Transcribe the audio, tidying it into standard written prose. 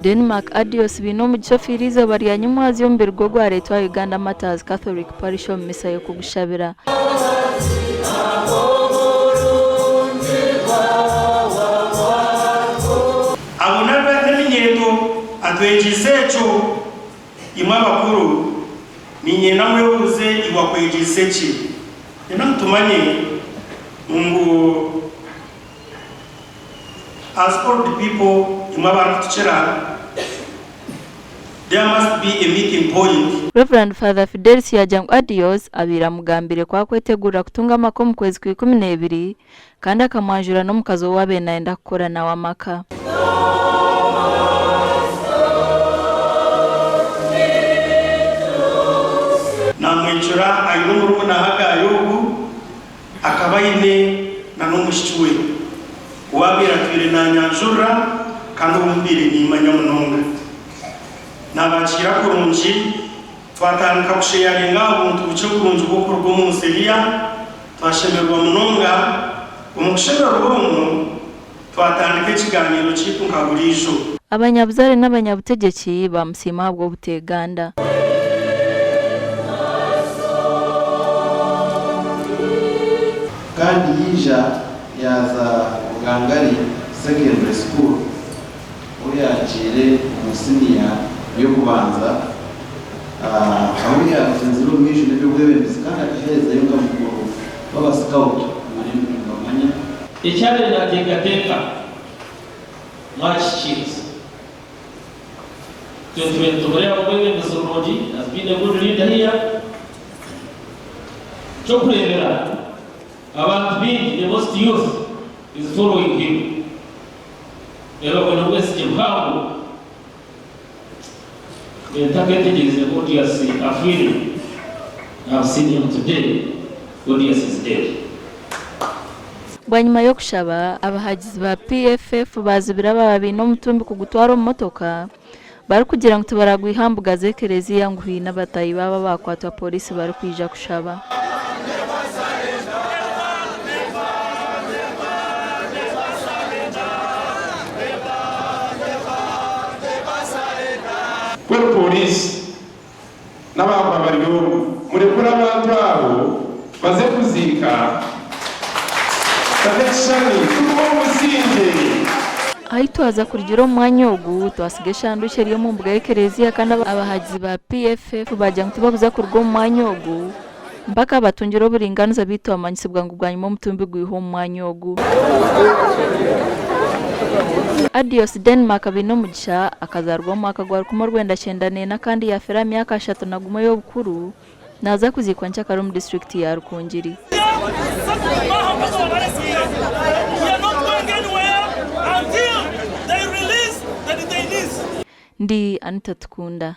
Denmark Adios Bainomugisha ofiire eizooba rya nyimwazyo omubiri gwe gwareetwa aha Uganda Martyrs Catholic Parish omu misa y'okugushabira. Abo n'eminyeeto atwegyeise ekyo. Imwe abakuru, niinyenda mwebuuze iwe akwegyeise ki? Nyenda ngu tumanye ngu as old people, imwe abarikutukira, there must be a meeting point. Rev. Father Fidelis yaagira ngu Adios abaire amugambire ku akwetegurira kutunga amaka omu kwezi kwa ikumineebiri kandi akamwanjura n'omukazi ou abaire naayenda kukora nawe amaka. Naamwecura aine omurumuna Hagaayi ogu akaba aine na n'omwishiki we, ou abaire atwire naanyanjurira kandi ou mbaire nimmanya munonga. Naabakiira kurungi, twatandika kusheyaringa aha buntu bukye burungi bw'okuruga omu nsi eriya. Twashemererwa munonga. Omu kushemererwa omwo, twatandika ekigaaniiro kyaitu nka buriijo. Abanyabuzaare n'abanyabutegyeki baamusiima ahabw'obuteeganda. Kandi yaija yaaza Bugangari Secondary School ahu yaagiire omu siniya y'okubanza ahu yaagyenzire omu maisho n'eby'obwebembezi kandi akaheerezayo nka mukuru w'abasikautu omuri Nibamanya. Eki abaire naateekateeka mwakihikiiriza. Itwe tubaire nitumureeba nk'omwebembezi murungi, has been a good leader here. Ky'okureebera, abantu baingi, the most youth is following him. Reero obwo n'obwesigye buhango. Ntaketegyereize ngu Odious afiire, I have seen him today, Odious is dead. Bwanyima y'okushaba, abahagizi ba PFF baazibira abaaba baine omutumbi kugutwara omu motoka barikugira ngu tibaragwiha aha mbuga z'ekereziya ngu haine abataahi baabo abaakwatwa pooriisi barikwija kushaba. Mbwenu pooriisi n'abaakwa bari omwo, murekure abantu abo baze kuziika n'ekishushani tugume omu busingye. Ahi twaza kurugira omu mwanya ogu, twasiga eshanduukye eri omu mbuga y'ekereziya kandi abahagizi ba PFF baagira ngu tibakuza kuruga omu mwanya ogu mpaka batungire oburingaaniza beitu twamanyisibwa ngu bwanyima omutumbi gwihwa omu mwanya ogu. Adios Denmark Bainomugisha akazaarwa omu mwaka gwa 1994 kandi yaafeera aha myaka 31 y'obukuru. Naaza kuziikwa nkyakare omu disiturikiti ya Rukungiri. Ndi Anita Tukunda.